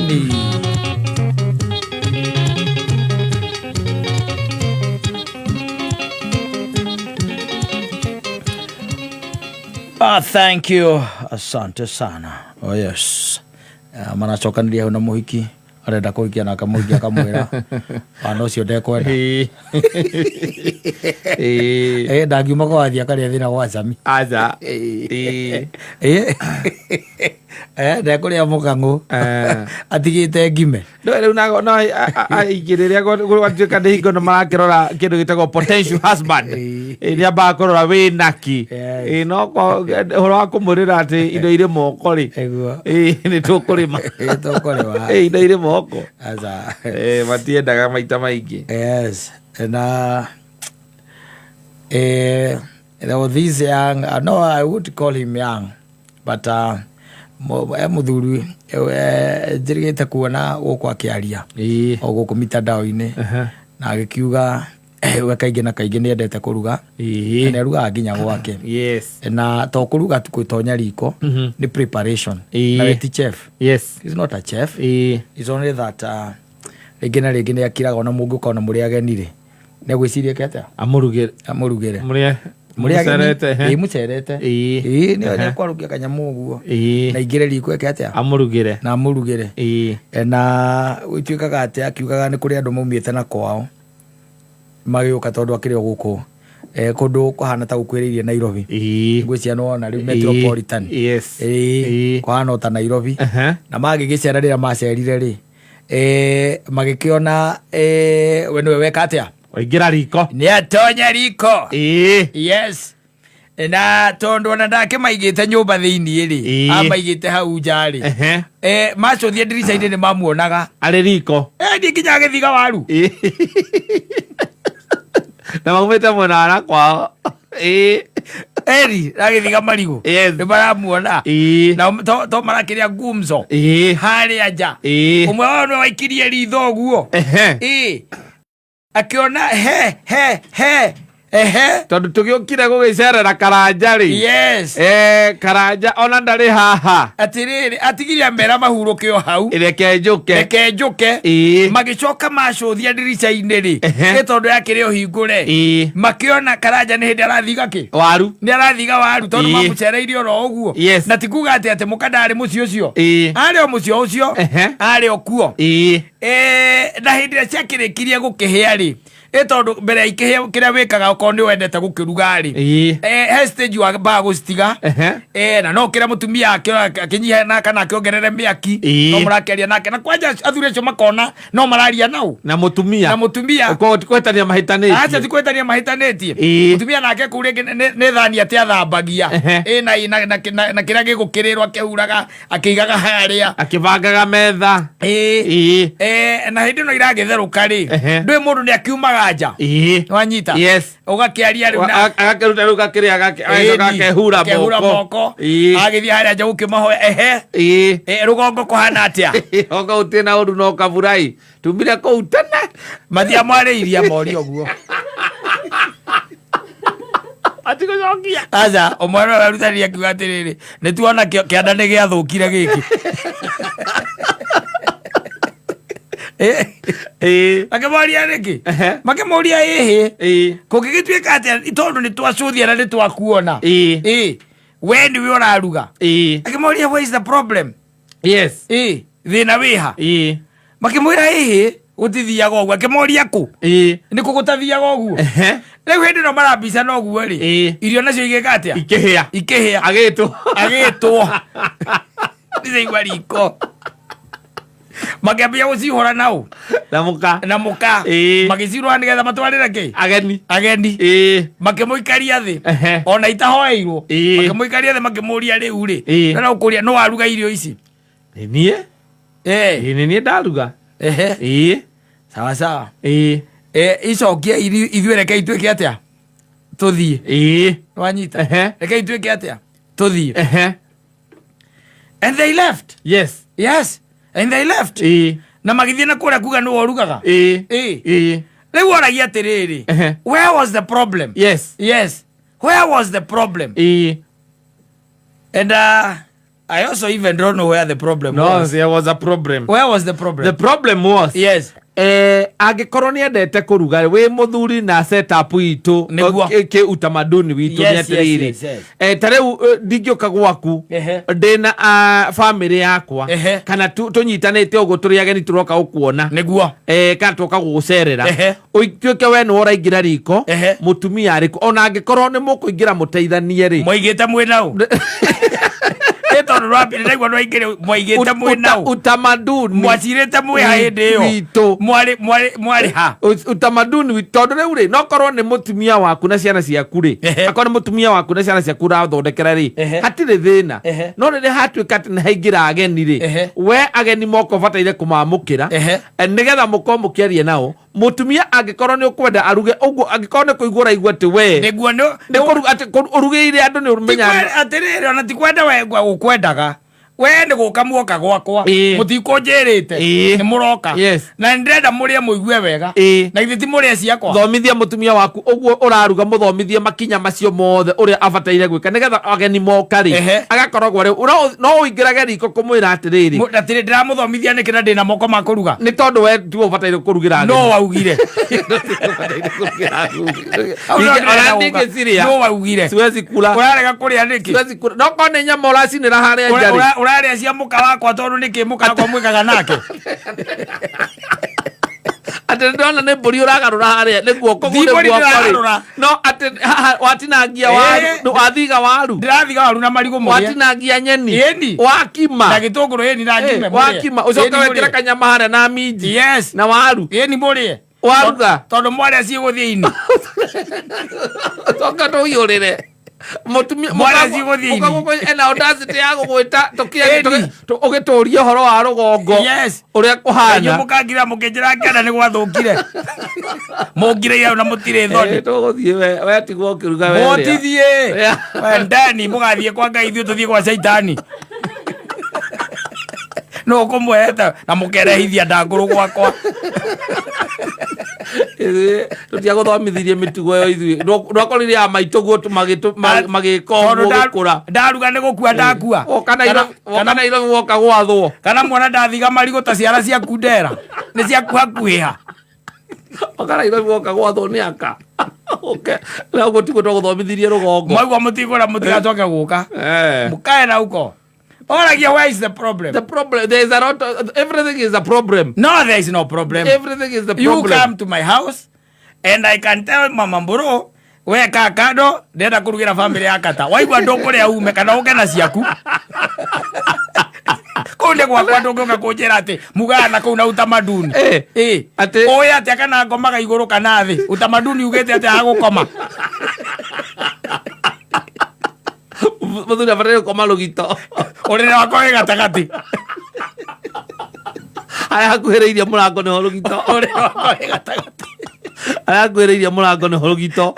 Eni. Ah, thank you. Asante sana. Oh yes. Maracokanĩria hau na mũhiki arenda kũhikia na akamũhikia akamwĩra wana ũcio ndekwenda. Ĩĩ. Ĩĩ. Eh, ndangiuma kwa wathiĩ akarĩa thĩna gwa cami. Aca. Ĩĩ. Eh, eh, ndekũrĩa mũkang'ũ Eh. atigĩte ngime. No rĩu nago no aingĩ rĩrĩa gwatuĩka nĩ hingo nĩ marakĩrora kĩndũ gĩtagwo potential husband. Ĩĩ. Ĩĩ, nĩ ambaga kũrora wĩ naki. Yes. Ĩĩ, no ũhoro wa kũmwĩrĩra atĩ indo irĩ moko rĩ. Ĩguo. Ĩĩ, nĩ tũkũrĩma. Ĩĩ, tũkũrĩma. Ĩĩ, indo irĩ moko. Aca. Ĩĩ, matiendaga maita maingĩ. Yes, and there was this young, no, I would call him young, but muthuri njĩrĩgĩte kuona gũkũ akĩaria Ĩĩ. o gũkũ mitandao-inĩ Aha. na agĩkiuga we kaingĩ na kaingĩ nĩ endete kũruga na Ĩĩ. nĩ arugaga nginya gwake Yes. Na to kũruga tu gũtonya riko nĩ preparation. Ĩĩ. Na we ti chef. Yes. He's not a chef. Ĩĩ. It's only that rĩngĩ na rĩngĩ nĩ akiraga ona mũngĩũka ona mũrĩ ageni rĩ, nĩ agwĩciria ke atĩa Amũrugĩre. Amũrugĩre. Mũrĩe. Mũrĩ ageni. Mũcerete, he. Ĩĩ, mũcerete. Ĩĩ. Ĩĩ, nĩ nĩekwarũkia kanyamũ ũguo na ingĩre riko eke atĩa Amũrugĩre. Na amũrugĩre. Ĩĩ. E, na gũtuĩkaga atĩ akiugaga nĩ kũrĩ andũ maumĩte na kwao magĩũka tondũ akĩrĩ o gũkũ kũndũ kũhana ta gũkuhĩrĩirie Nairobi. Ngwĩciria nĩwona rĩu metropolitan. Yes. Ĩĩ, kũhana o ta Nairobi. Na magĩgĩcera rĩrĩa macerire rĩ, magĩkĩona we nĩwe weka atĩa. Waingĩra riko. Nĩ atonya riko. Ĩĩ. Yes, na tondũ ona ndakĩmaigĩte nyũmba thĩiniĩ rĩ, amaigĩte hau nja rĩ, macũthie ndirica-inĩ nĩ mamuonaga Arĩ riko. Niĩ nginya agĩthiga waru. Ĩĩ. Na maumĩte mwena wa na kwao. Ĩĩ. Eri agĩthiga marigũ. Nĩ maramuona. Na to marakĩrĩa gumzo harĩa nja. Ũmwe wao nĩ waikirie ritho ũguo. Ĩĩ, akĩona he he he ehe. Tondũ tũgĩũkire gũgĩcerera Karanja rĩ. Yes. Karanja ona ndarĩ haha. Atĩrĩrĩ, atigire amera mahurũke o hau. Reke njũke. Reke njũke. Magĩcoka macũthia ndirica-inĩ rĩ, nĩ tondũ yakĩrĩ o hingũre, makĩona Karanja nĩ hĩndĩ arathiga kĩ Waru. Nĩ arathiga waru tondũ mamũcereire oro ũguo. Na ti kuga atĩ mũka ndarĩ mũciĩ ũcio. Arĩ o mũciĩ ũcio. Arĩ o kuo. Na hĩndĩ ĩrĩa ciakĩrĩkirie gũkĩhĩa rĩ, ĩ tondũ mbere ya ikĩhĩa kĩrĩa wĩkaga okorwo nĩ wendete gũkĩruga rĩ, he stage wambaga gũcitiga. Na no kĩrĩa mũtumia akĩnyiha na kana akĩongerere mĩaki. No mũrakĩaria nake na kwanja athuri acio makona no mararia nau Na mũtumia. Na mũtumia. Koguo ti kũhĩtania mahĩtanĩtie. Aca, ti kũhĩtania mahĩtanĩtie. Mũtumia nake kũu rĩngĩ nĩ thani atĩ athambagia. Ĩ na kĩrĩa gĩgũkĩrĩrwo akĩhuraga akĩigaga harĩa. Akĩbangaga metha. Ĩĩ. Na hĩndĩ ĩno iragĩtherũka rĩ, ndũĩ mũndũ nĩ akiumaga nja. Wanyita? Yes. Ũgakĩaria rĩu na Agakĩruta rĩu gakĩrĩa agacoka Ĩni, akehura akehura moko. moko. Agĩthiĩ harĩa nja gũkĩmahoya ehe. Rũgongo kũhana atĩa? Oka gũtirĩ na ũru no kaburai tumire kũu tene. Matiamwarĩirie moria ũguo. Atigũcokia. Aca, ũmwe nĩwe werutanirie akiuga atĩrĩrĩ, nĩ tuona kĩanda nĩ gĩathũkire gĩkĩ. Makĩmoria nĩkĩ? Makĩmũria ĩhĩ, kũngĩgĩtuĩka atĩa tondũ nĩ twacũthia na nĩ twakuona? Ĩ we nĩwe ũraruga. Akĩmoria, "Where is the problem?" Yes. Ĩ thĩna wĩha? Makĩmwĩra ĩhĩ, gũtithiaga ũguo. Akĩmoria kũ nĩ kũ gũtathiaga ũguo. Rĩu hĩndĩ ĩno marambicana ũguo rĩ, irio nacio igĩka atĩa? Ikĩhĩa. Ikĩhĩa. Agĩtwo. Agĩtwo ndĩraigua riko makĩambia gũcihũra nau. Na mũka. Na mũka. Magĩcihũra nĩgetha matwarĩre kĩ? Ageni. Ageni. Makĩmũikaria thĩ. Ona itahoeirwo. Makĩmũikaria thĩ makĩmũria, rĩu rĩ, na ũkũria nĩ waruga irio ici? Nĩ niĩ. Ĩĩ, nĩ niĩ ndaruga. Ehe. Sawa sawa. Icokie ithuĩ reke ituĩke atĩa, tũthiĩ. Wanyita? Reke ituĩke atĩa, tũthiĩ. And they left. Yes, and they left. Na magĩthiĩ na kũrĩa kuga nĩwe ũrugaga. Rĩu oragia atĩrĩrĩ, where was the problem? Yes. Yes, where was the problem? Ĩĩ. And I also even don't know where the problem No, was. there was a problem. Where was the problem? The problem was, Yes. Angĩkorwo nĩ endete kũruga, wĩ mũthuri na setup itũ, Nĩguo. kĩ utamaduni witũ, nĩ atĩrĩrĩ, ta rĩu, ndingĩũka gwaku ndĩna family yakwa kana tũnyitanĩte ũguo tũrĩ ageni tũroka gũkuona, kana tũroka gũgũcerera, ũtuĩke we nĩwe ũraingĩra riko, mũtumia arĩkũ, ona angĩkorwo nĩ mũkũingĩra mũteithanie rĩ. Mwaigĩte mwĩ nau nĩ tondũ rwambire ndaigua rwaingĩre mwaigĩte mwĩ nau. Utamaduni Mwacirĩte mwĩ ha hĩndĩ ĩyo? witũ. Mwarĩ ha? Utamaduni witũ, tondũ rĩu rĩ, nokorwo nĩ mũtumia waku na ciana ciaku rĩ, akorwo nĩ mũtumia waku na ciana ciaku ũrathondekera rĩ, hatirĩ thĩna. No rĩrĩa hatuĩka atĩ nĩ haingĩra ageni rĩ, we ageni moka ũbataire kũmamũkĩra, nĩgetha mũkorwo mũkĩaria nao. Mũtumia angĩkorwo nĩ ũkwenda aruge ũguo, angĩkorwo nĩ kũigua ũraigua atĩ we Nĩguo nĩ nĩ kũruga, atĩ ũrugĩire andũ nĩ ũmenya. Atĩrĩrĩ, ona ti kwenda we gũkwendaga, we nĩ gũka muoka gwakwa, mũtikũnjĩrĩte, nĩ mũroka, na nĩ ndĩrenda mũrĩe mũigue wega, na ithuĩ ti mũrĩe ciakwa. Thomithia mũtumia waku ũguo ũraruga, mũthomithie makinya macio mothe ũrĩa abataire gwĩka nĩgetha ageni moka rĩ, agakoragwo rĩu no ũingĩrage riko kũmwĩra atĩrĩrĩ, Atĩrĩ, ndĩramũthomithia nĩkĩ na ndĩna moko ma kũruga? Nĩ tondũ we tiwe ũbataire kũrugĩra ageni. No waugire. Ũbataire kũrugĩra ageni. Hau no Ona ndĩrenda gũka. ndingĩciria. No waugire. Siwezi kula. Ũrarega kũrĩa nĩkĩ? Siwezi kula no korwo nĩ nyama ũracinĩra harĩa nja rĩ. Ũrarĩa cia mũka wakwa tondũ nĩkĩ mũka wakwa mwĩkaga nake? Atĩ ndona nĩ mbũri ũragarũra harĩa nĩ guoko. Ti nĩ mbũri guoko rĩ. ndĩragarũra. No atĩ haha watinangia waru, wathiga waru. Ndĩrathiga waru na marigũ mũrĩe. Watinangia nyeni. Ĩni. Wakima. Na gĩtũngũrũ, ĩni, na ngime mũrĩe. Wakima ũcoke Ĩni wekĩra mũrĩe. kanyama harĩa na minji na waru. Ĩni mũrĩe. Waruga. Tondũ mwarĩa cigũthiĩ ini. Coka tũhiũrĩre mũtumia. Mwana cigũthiĩ ini. Mũka ena audacity ya gũgwĩta Ĩni. ũgĩtũria ũhoro wa rũgongo ũrĩa Inyuĩ kũhana. mũkangira mũkĩnjĩra ngenda nĩ gwathũkire, mũngirĩire na mũtirĩ thoni. Tũgũthiĩ, we tigwo ũkĩruga we rĩa. Mũtithiĩ. Yeah. Wendani mũgathiĩ kwa Ngai, ithuĩ tũthiĩ gwa caitani no kũmweheta na mũkerehithia ndangũrũ gwakwa. Ithuĩ tũtiagũthomithirie mĩtugo ĩyo, ithuĩ ndwakorire ya maitũ guo magĩka Tondũ ũguo gĩkũra. Ndaruga nĩ gũkua ndakua. Woka Nairobi woka gwathwo. Kana mwana ndathiga marigũ ta ciara ciaku ndera nĩ ciaku hakuhĩ ha. Woka Nairobi woka gwathwo nĩ aka. Okay. Na ũguo tiguo twagũthomithirie rũgongo. Mwaigua mũtigũra mũtigacoke gũka. Mũkae na uko oragia, where is the problem? The problem, there is a lot of, everything is a problem. No, there is no problem. Everything is the You problem. come to my house and I can tell Mama Mburu, we ka kando ndĩrenda kũrugĩra family ya kata, waigua ndũkũrĩa ume kana ũke na ciaku. Kũu nĩ gwakwa, ndũngĩũka kũnjĩra atĩ mugaga na kũu na utamaduni. Ũĩ atĩa kana ngomaga igũrũ kana thĩ? Utamaduni ugĩte atĩa hagũkoma? Mũthuri abataire gũkoma rũgito. Ũrĩrĩ wakwa wĩ gatagatĩ. Harĩa hakuhĩrĩirie mũrango nĩho rũgito. Ũrĩrĩ wakwa wĩ gatagatĩ. Harĩa hakuhĩrĩirie mũrango nĩho rũgito.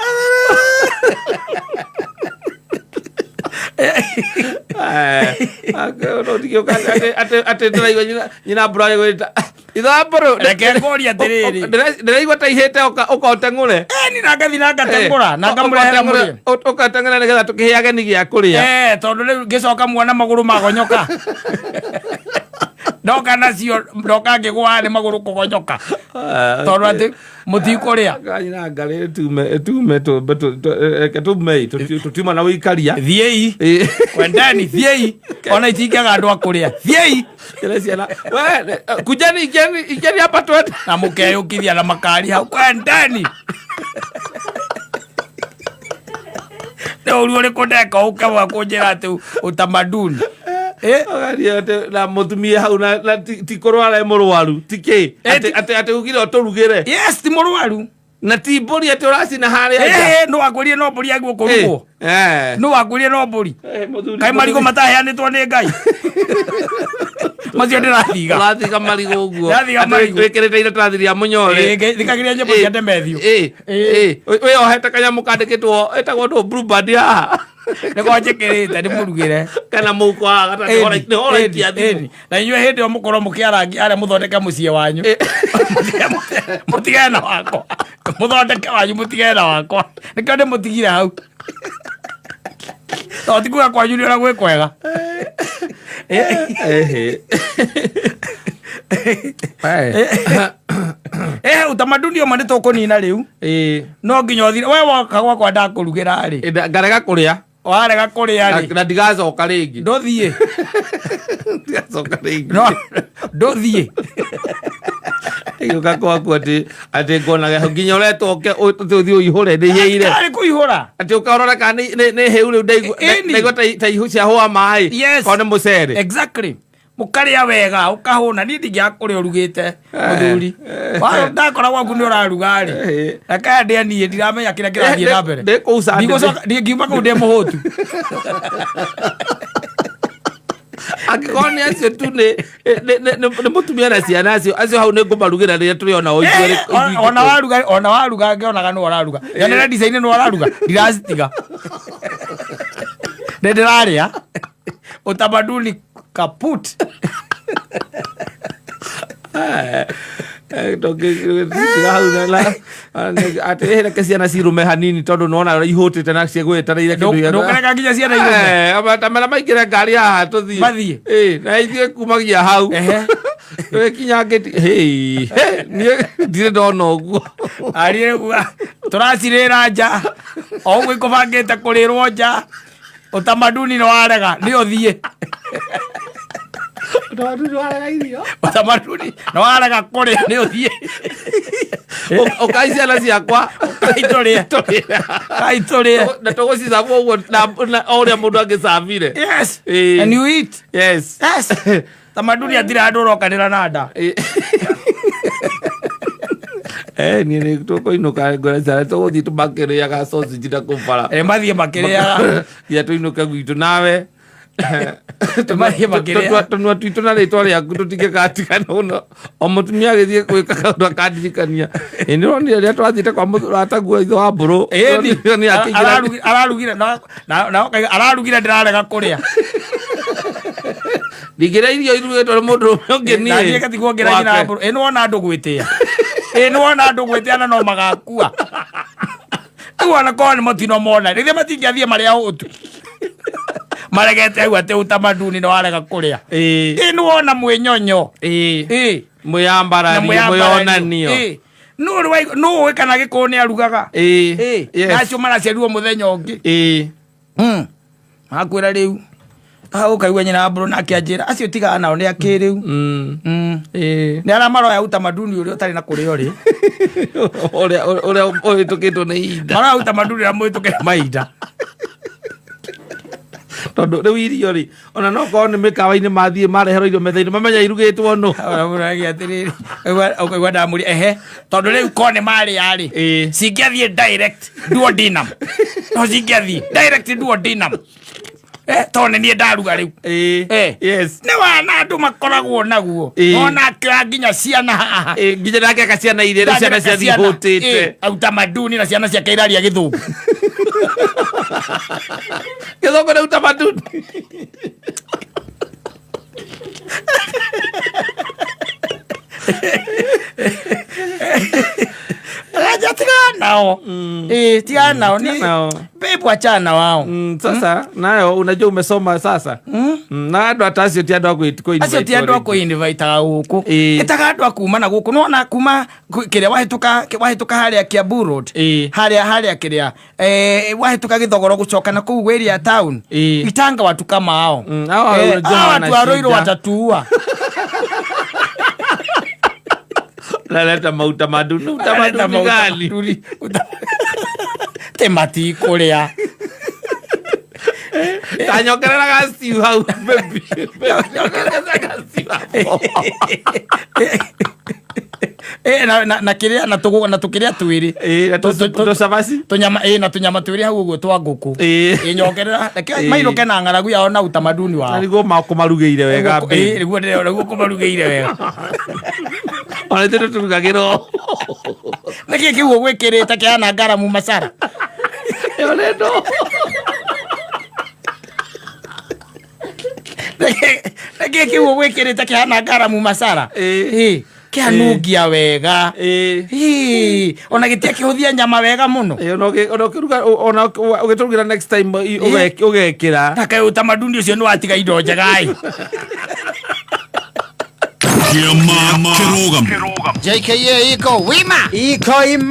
Atĩ ndĩraigua nyina mbũrũ agĩgwĩta itha mbũrũ. Reke ngũrie atĩrĩrĩ. Ndĩraigua ta ihĩte ũka ũteng'ũre. Ni na ngathi na ngateng'ũra na ngamũrehera mũrĩe. Ũgateng'ũra nĩgetha tũkĩhe ageni gĩa kũrĩa. Tondũ rĩu ngĩcoka muona magũrũ magonyoka, ndoka nacio, ndoka ngĩgwa nĩ magũrũ kũgonyoka tondũ atĩ mũtikũrĩa. Nyina ngarĩ ĩtume ĩtume reke tume tũtiuma na ũikaria. Thiĩi. Kwendeni, thiĩi, ona itingĩaga andũ a kũrĩa, thiĩi. Ĩra ciana we, kujeni, ingieni, ingieni hapa twende. Na mũkeyũkithia na makari hau, kwendeni. Nĩ ũru ũrĩkũ ndeka ũke wa kũnjĩra atĩ utamaduni? Ũgaria atĩ na mũtumia hau na ti kũrwara e mũrwaru ti kĩ, atĩ ugire ũtũrugĩre. Yes, ti mũrwaru. Na ti mbũri atĩ ũracina harĩa nja. Ĩĩ, nũ wakwĩrire no mbũri yaguo kũrugwo? Nũ wakwĩrire no mbũri? Mũthuri. Kaĩ marigũ mataheanĩtwo nĩ Ngai macio ndĩrathiga? Ũrathiga marigũ ũguo. Ndĩrathiga Atĩ marigũ. wĩkĩrĩte iratathi rĩa mũnyore. Thikagĩrĩria nyĩmbo cia Ndemethio. Wĩyohete kanyamũ kandĩkĩtwo ĩtagwo ndũ Blueband haha. Nĩko njĩkĩrĩte ndĩmũrugĩre. Kana mũhuko haha gatagatĩ nĩho ũraikia thimũ. Na inyuĩ hĩndĩ ĩyo mũkorwo mũkĩarangi arĩa mũthondeke mũciĩ wanyu. Mũtigane na wakwa, mũthondeke wanyu, mũtigane na wakwa. Nĩkĩo ndĩmũtigire hau. To ti kuga kwanyu nĩ ũrĩa gwĩ kwega. Ehe. Eh, utamaduni ũmwe nĩ tũkũnina rĩu. No nginya ũthire we woka gwakwa ndakũrugĩra rĩ. Ngarega kũrĩa. Warega kũrĩa rĩ. Na ndigacoka rĩngĩ. Ndũthiĩ. Ndigacoka rĩngĩ. No ndũthiĩ. Gĩũka gwaku atĩ ngonaga nginya ũretwo ũke ũthiĩ ũihũre nĩ ihĩire. Arĩ kũihũra. Atĩ ũkarora kana nĩ hĩu rĩu ndaigua Ĩni. ndaigua ta ihu ciahũa maĩ. Yes. Korwo nĩ mũcere. Exactly. Mũkarĩa wega ũkahũna niĩ ndingĩaga kũrĩa ũrugĩte mũthuri. Ndakora gwaku nĩ ũraruga rĩ. Reke ndĩe niĩ ndiramenya kĩrĩa kĩrathiĩ na mbere. Ndĩ kũu Sunday. Ndigũcoka ndingiuma kũu ndĩ mũhũtu. Angĩkorwo nĩ acio tu nĩ mũtumia na ciana acio hau nĩ ngũmarugĩra rĩrĩa tũrĩ ona ithuerĩ. Ona waruga ona waruga ngĩonaga nĩ ũraruga. Nyonera design nĩ ũraruga ndiracitiga. Nĩ ndĩrarĩa. Utamaduni kaput. Atĩ reke ciana cirume hanini tondũ nĩwona ũrĩa ihũtĩte na ciĩgwetereire kĩndũ gĩa- Ndũkareka nginya ciana irume. Ta mera maingĩre ngari haha tũthiĩ. Mathiĩ. Na ithuĩ kumagia hau. Tũgĩkinya ngĩti hĩ, niĩ ndirĩ ndona ũguo. Ariĩ tũracirĩra nja. O ũguo ikũbangĩte kũrĩrwo nja. Utamaduni nĩ warega nĩ ũthiĩ. Utamaduni warega irio. Utamaduni nĩ warega kũrĩa nĩ ũthiĩ. Ũkai ciana ciakwa. Ũkai tũrĩe. Ũkai tũrĩe. Na tũgũcicabu ũguo na o ũrĩa mũndũ angĩcabire. Yes. And you eat. Yes. Yes. Tamaduni hatirĩ handũ ũrokanĩra na nda. Niĩ nĩ tũkũinũka ngwĩra ciana tũgũthiĩ tũmakĩrĩaga sausage na kũu bara. Mathiĩ makĩrĩaga. Nginya tũinũke gwitũ nawe. Mathiĩ makĩrĩaga. Tũnua twitũ na rĩtwa rĩaku tũtingĩgatigana mũno. O mũtumia agĩthiĩ gwĩka kaũndũ akandirikania. Ĩ nĩ ũronire rĩrĩa twathiĩte kwa mũrataguo ithe wa mbũrũ. Ĩni. Nĩ akĩingĩra- Ararugire na ũkauga ararugire ndĩrarega kũrĩa. Ndingĩrĩa irio irugĩtwo nĩ mũndũ ũmwe ũngĩ niĩ. Na niĩ ngatigwo ngĩra nyina wa Wake. mbũrũ. Ĩ nĩwona andũ gwĩtĩa. Ĩ nĩwona andũ gwĩtĩa na no magakua. Rĩu ona korwo nĩ mũtino mona. Rĩrĩa matingĩathiĩ marĩa ahũtu. Maregete hau atĩ utamaduni nĩ warega kũrĩa. Ĩ nĩwona mwĩnyonyo. Ĩ. Mwĩyambaranio, mwĩyonanio. Ĩ. Nũ ũĩ kana Gĩkũyũ nĩ arugaga. Ĩ. Yes. Acio maraciarirwo mũthenya ũngĩ. Makwĩra rĩu. Ũkaigua nyina wa mbũrũ nake anjĩra acio tigaga nao nĩ akĩ rĩu. Nĩ arĩa maroya utamaduni ũrĩa ũtarĩ na kũrĩa ũrĩ. Ũrĩa ũhĩtũkĩtwo nĩ ihinda. Maroya utamaduni ũrĩa mũhĩtũke mahinda. Tondũ rĩu irio rĩ, ona no korwo nĩ mĩkawa-inĩ mathiĩ mareherwo irio metha-inĩ mamenya irugĩtwo nũ. Ũragia atĩrĩrĩ, ũkaigua ndamũria ehe, tondũ rĩu korwo nĩ marĩa rĩ, cingĩathiĩ direct duodenum. No cingĩathiĩ direct duodenum. Tondũ nĩ niĩ ndaruga rĩu. Yes. Nĩ wana andũ makoragwo naguo. Ona akĩoya nginya ciana haha. Nginya nake aka ciana iria rĩu ciana ciathiĩ ihũtĩte. Utamaduni na ciana ciake iraria gĩthũngũ. Gĩthũngũ nĩ utamaduni. Raja tigana nao. Tigana nao. Tigana nao. Babe achana na wao. Sasa nayo unajua umesoma sasa. Na andũ ata acio ti andũ a kũ Acio ti andũ a kũ-invite gũkũ. Ĩtaga andũ a kuma na gũkũ. Nĩwona kuma kĩrĩa wahĩtũka harĩa Kiambu Road. Harĩa kĩrĩa. Wahĩtũka Gĩthogoro gũcoka na kũu area town. Itanga watu kama hao. Hawa unajua Hawa watu wa Ruiru wanashinda. watatuua. Naleta mautamaduni. Utamaduni Naleta gani? mautamaduni. Te matikũrĩa. Tanyongerera ga stew hau, baby. Nyongerera ga stew hau. Na kĩrĩa, na tũgũ, na tũkĩrĩa twĩrĩ. Na tũcabaci? Tũnyama, na tũnyama twĩrĩ hau ũguo twa ngũkũ. Nyongerera. Reke mainũke na ng'aragu yao na utamaduni wao. Na nĩguo makũmarugĩire wega, Nĩguo babe. nĩguo ndĩrona, nĩguo kũmarugĩire wega. Ona ithuĩ tũrugagĩrwo. Nĩkĩ kĩu ũgwĩkĩrĩte kĩhana ngaramu masara? Ĩyo nĩ ndũ. Nĩkĩ kĩu ũgwĩkĩrĩte kĩhana ngaramu masara? Kĩanungia wega. Hii, ona gĩtiakĩhũthia nyama wega mũno. Ona ũkĩruga, ona ũgĩtũrugĩra next time ũgekĩra. Na kaĩ ũtamaduni ũcio nĩ watiga indo njega ĩ. Kĩama kĩrũgamo. JKA iko wima. Iko ima.